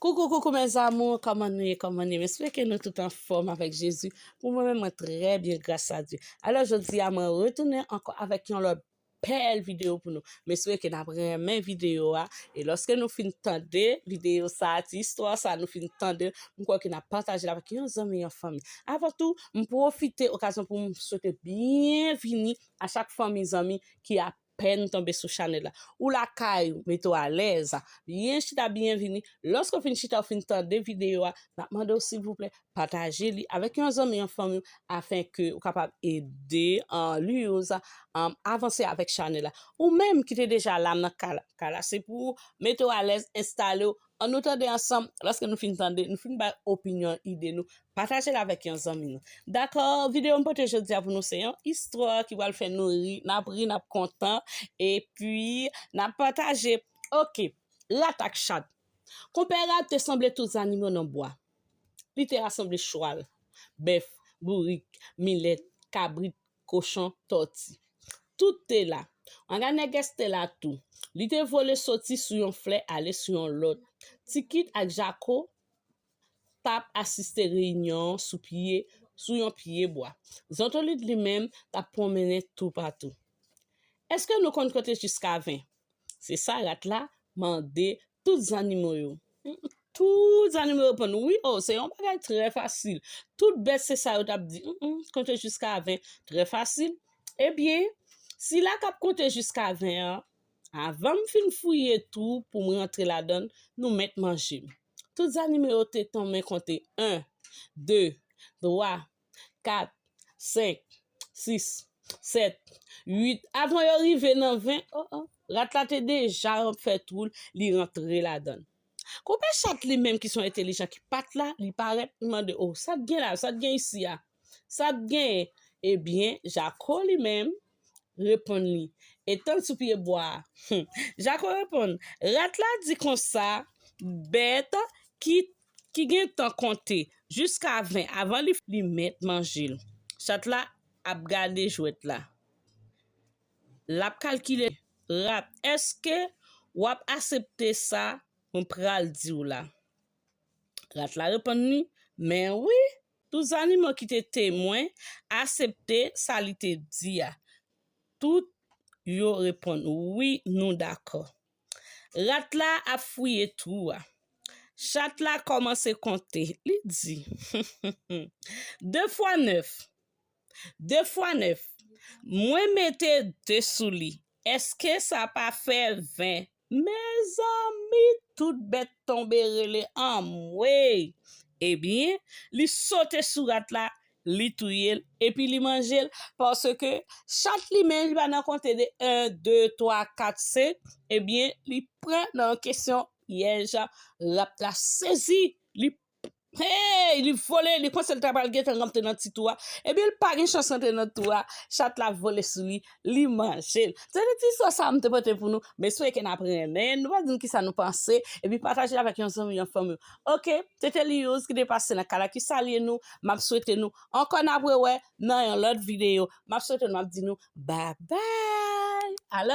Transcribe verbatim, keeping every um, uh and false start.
Coucou, coucou mes amours, kòman nou ye, kòman nou ye? M espere ke nou tout anfòm avèk Jezi. Pou mwen menm, mwen trè byen, gras a Dye. Alò, jodi a, mwen retounen ankò avèk yon lòt bèl videyo pou nou. M espere ke n ap renmen videyo a. E lòske nou fin tande videyo sa, ti istwa sa, nou fin tande, m kwè ke n ap pataje l avèk yon zanmi, yon fanmi. Avan tou, m pwofite okazyon pou m swete byenvini a chak fanmi, zanmi ki ap pèn tonbe sou chanèl la. Ou lakay ou, mete w alèz, byen chita, byenvini. Lòske w fin chita, w fin tande videyo a, n ap mande w silvouplè, pataje li avèk yon zanmi, yon fanmi w, afenke ou kapab ede, uh, Liyouza, um, avanse avèk chanèl la. Ou menm ki te deja la nan kay la, kay la se pou ou, mete w alèz, enstale w, ann nou tande ansanm, lòske nou fin tande, nou fin bay opinyon, ide nou, pataje l avèk yon zanmi nou. Dakò, videyo m pote jodi a pou nou se yon istwa ki pral fè nou ri, n ap ri, n ap kontan, epi n ap pataje. Oke, rat ak chat. Konpè rat te sanble tout zannimo nan bwa. Li te rasanble chwal, bèf, bourik, milèt, kabrit, kochon, tòti. Tout te la. Anganègès te la tou. Li te vole soti sou yon flè ale sou yon lòt. Tikit ak Jako t ap asiste reyinyon an sou pye, sou yon pye bwa. Zantolit li menm t ap pwonmennen toupatou. Èske nou konn konte jiska ven? Se sa rat la mande tout zannimo yo. Tout zannimo reponn, wi, o, se yon bagay trè fasil. Tout bèt se sa yo t ap di, mm, mm, konte jiska ven, trè fasil. Ebyen, sila k ap konte jiska ven an, avan m fin fouye twou pou m rantre ladan l, nou mèt manje m. Tout zannimo yo te tanmen konte en, de, twa, kat, senk, sis, sèt, uit. Avan yo rive nan ven, o, o, rat la te deja fè twou l, li rantre ladan l. Konpè chat li menm ki se yon entèlijan ki pa t la, li parèt, li mande, o, sa k gen la, sa k gen isi a? Sa k gen? Ebyen, Jako li menm reponn li, etan l sou pye bwa a. Jako reponn, rat la di konsa, bèt ki, ki gen tan konte jiska ven avan li, li mèt manje l. Chat la ap gade jwèt la. L ap kalkile, rat, èske w ap aksepte sa mwen pral di w la? Rat la reponn li, men wi, tout zannimo ki te temwen aksepte sa li te di a. Tout yo reponn, wi, nou dakò. Rat la ap fouye twou a. Chat la kòmanse konte. Li di, de fwa nèf. De fwa nèf. Mwen mete de sou li. Èske sa pa fè ven? Mezanmi, tout bèt tonbe rele anmwey! Ebyen, li sote sou rat la, li touye l, epi li manje l, paske chat li menm, li pa nan konte de en, de, twa, kat, senk, ebyen, li pran nan yon kesyon pyèj, rat la sezi, li, hey, li vole, li panse l ta pral gentan rantre nan ti twou a, ebyen, li pa gen chans rantre nan twou a, chat la vole sou li, li manje l. Se te ti istwa sa a m te pote pou nou, m espere ke n ap renmen, nou pa di m kisa nou panse, epi pataje l avèk yon zanmi, yon fanmi. Oke, se te Liyouza ki te pase nan kay la ki salye nou, m ap swete nou ankò n ap rewè nan yon lòt videyo, m ap swete nou, m ap di nou babay. Alò,